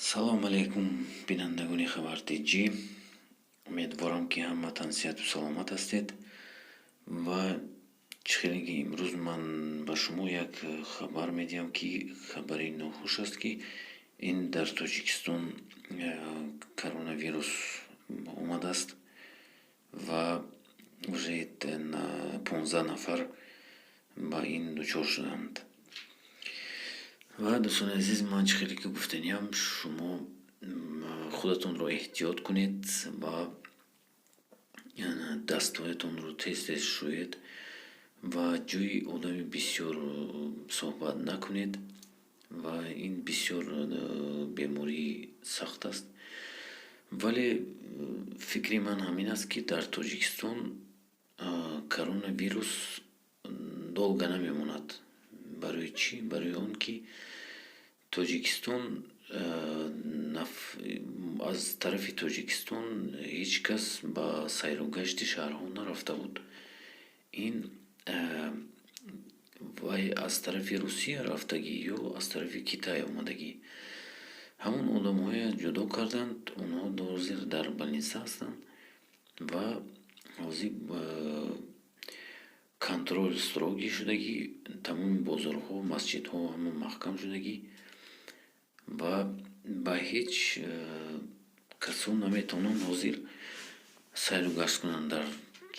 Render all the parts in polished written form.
Салом алейкум, бинандагони Хабар Тҷ. Умедворам, ки ҳаматан сиҳату саломат ҳастед. Ва чӣ хеле ки имрӯз ман ба шумо як хабар медиҳам, ки хабари нохуш аст, ки ин дар Тоҷикистон коронавирус омадааст ва уже 15 нафар ба ин дучор шуданд. Ва, дӯстони азиз, ман чӣ хеле ки гуфтаниям, шумо худатонро эҳтиёт кунед ва дастҳоятонро тез тез шӯед ва ҷои одами бисёр суҳбат накунед. Ва ин бисёр бемории сахт аст, вале фикри ман ҳамин аст, ки дар Тоҷикистон коронавирус долго намемонад. Барои чӣ? Барои он ки Тоҷикистон, аз тарафи Тоҷикистон ҳеҷ кас ба сайру гашти шаҳрҳо нарафта буд. Ин вай аз тарафи Русия рафтагӣ ё аз тарафи Китай омадагӣ. Ҳамон одамҳое ҷудо карданд, онҳо ҳозир дар больница ҳастанд ва ҳозир контроль строгий шудагӣ, тамоми бозорҳо, масҷидҳо ҳама маҳкам шудагӣ ва ба ҳеҷ касо наметавонанд ҳозир сайру гашт кунанд дар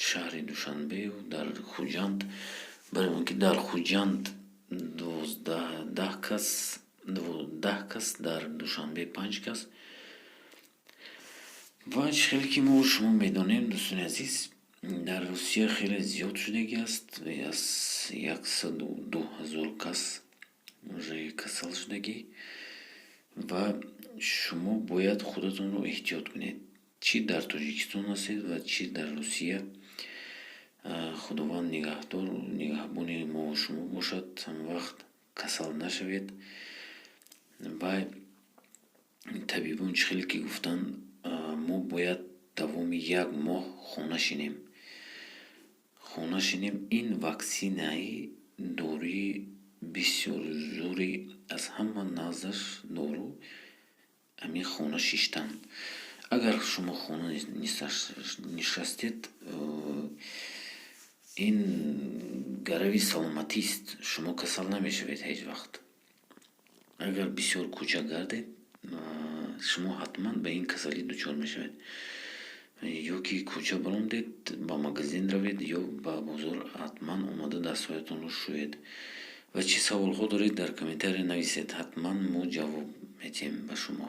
шаҳри Душанбею дар Хуҷанд. Барои он ки дар Хуҷанд 12, 10 кас, 10 кас, дар Душанбе панҷ кас. Ва чӣ хеле ки мо шумо медонем, дӯстони азиз, дар Русия хеле зиёд шудагӣ аст, аз 102 000 кас уже касал шудагӣ. Ва шумо бояд худатонро эҳтиёт кунед, чӣ дар Тоҷикистон ҳастед ва чӣ дар Русия. Худованд нигаҳдор, нигаҳбони мову шумо бошад. Ҳамавақт касал нашавед. Ва табибон чӣ хеле ки гуфтанд, мо бояд давоми як моҳ хона шинем, хона шинем. Ин ваксинаи доруи бисёр зури, аз ҳама нағзаш дору ҳамин хона шиштан. Агар шумо хона нишастед, ин гарави саломатист, шумо касал намешавед ҳеҷ вақт. Агар бисёр кӯча гардед, шумо ҳатман ба ин касалӣ дучор мешавед. Ё ки кӯча баромадед, ба магазин равед ё ба бозор, ҳатман омада дастҳоятонро шӯед. Ва чӣ саволҳо доред, дар комментария нависед, ҳатман мо ҷавоб медиҳем ба шумо.